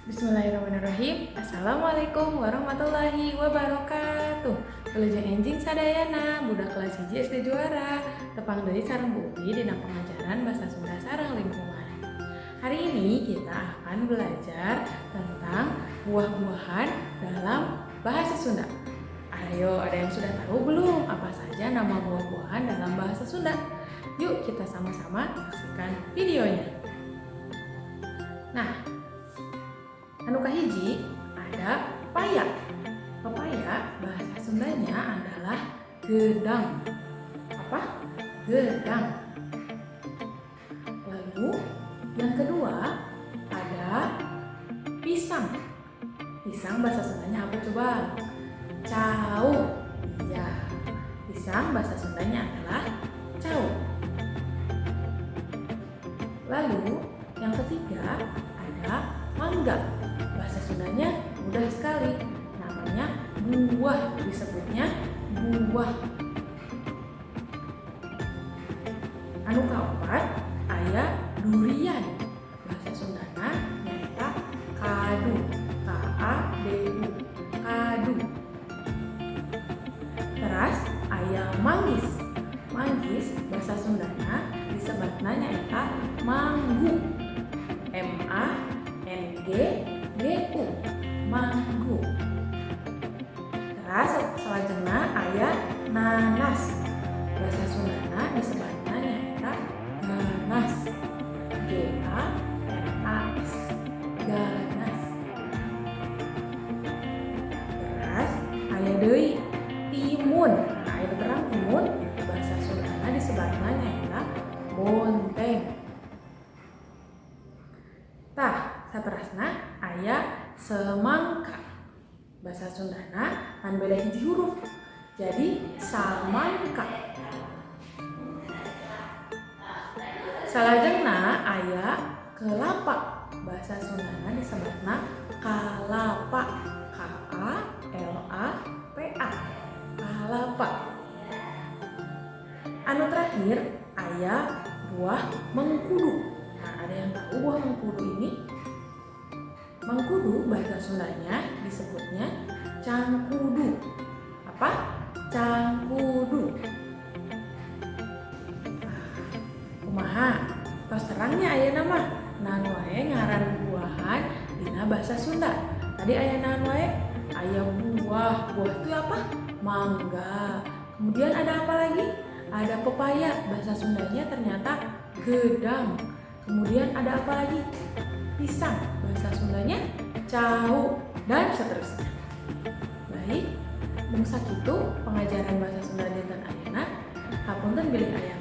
Bismillahirrahmanirrahim. Assalamualaikum warahmatullahi wabarakatuh. Wilujeng enjing sadayana, budak kelas 1 SD Juara. Tepang deui sareng Bu Upi dina pengajaran bahasa Sunda sareng lingkungan. Hari ini kita akan belajar tentang buah-buahan dalam bahasa Sunda. Ayo, ada yang sudah tahu belum apa saja nama buah-buahan dalam bahasa Sunda? Yuk, kita sama-sama saksikan videonya. Nah, anu kahiji ada pepaya. Pepaya bahasa Sundanya adalah gedang. Apa? Gedang. Lalu yang kedua ada pisang. Pisang bahasa Sundanya apa coba? Cau. Iya. Pisang bahasa Sundanya adalah cau. Lalu yang ketiga ada mangga. Bahasa Sundanya mudah sekali. Namanya buah, disebutnya buah. Anu kaopat aya durian. Bahasa Sundana nyaeta kadu. K A D U. Kadu. Teras aya manggis. Manggis bahasa Sundana disebutna nyaeta manggu. M A N G G U. Manggu. Teras salajengna aya nanas. Bahasa Sundana disebutna nyaeta ganas. G A N A S. Ganas. Teras aya deui timun. Nah, aya terang timun bahasa Sundana disebutna nyaeta bonteng. Tah, saterasna aya semangka. Bahasa Sundana ngan beda hiji huruf. Jadi samangka. Salajengna aya kelapa. Bahasa Sundana disebutna kalapa. K A L A P A. Kalapa. Anu terakhir aya buah mengkudu. Nah, ada yang tahu buah mengkudu ini? Mengkudu bahasa Sundanya disebutnya cangkudu. Apa? Cangkudu. Nah, kumaha? Tos terang nya ayeuna mah naon wae ngaran buahan dina bahasa Sunda. Tadi aya naon wae? Aya buah. Buah itu apa? Mangga. Kemudian ada apa lagi? Ada pepaya. Bahasa Sundanya ternyata gedang. Kemudian ada apa lagi? Pisang. Bahasa Sundanya cau dan seterusnya. Baik, mung sakitu pengajaran bahasa Sunda dinten ayeuna. Hapunten bilih aya.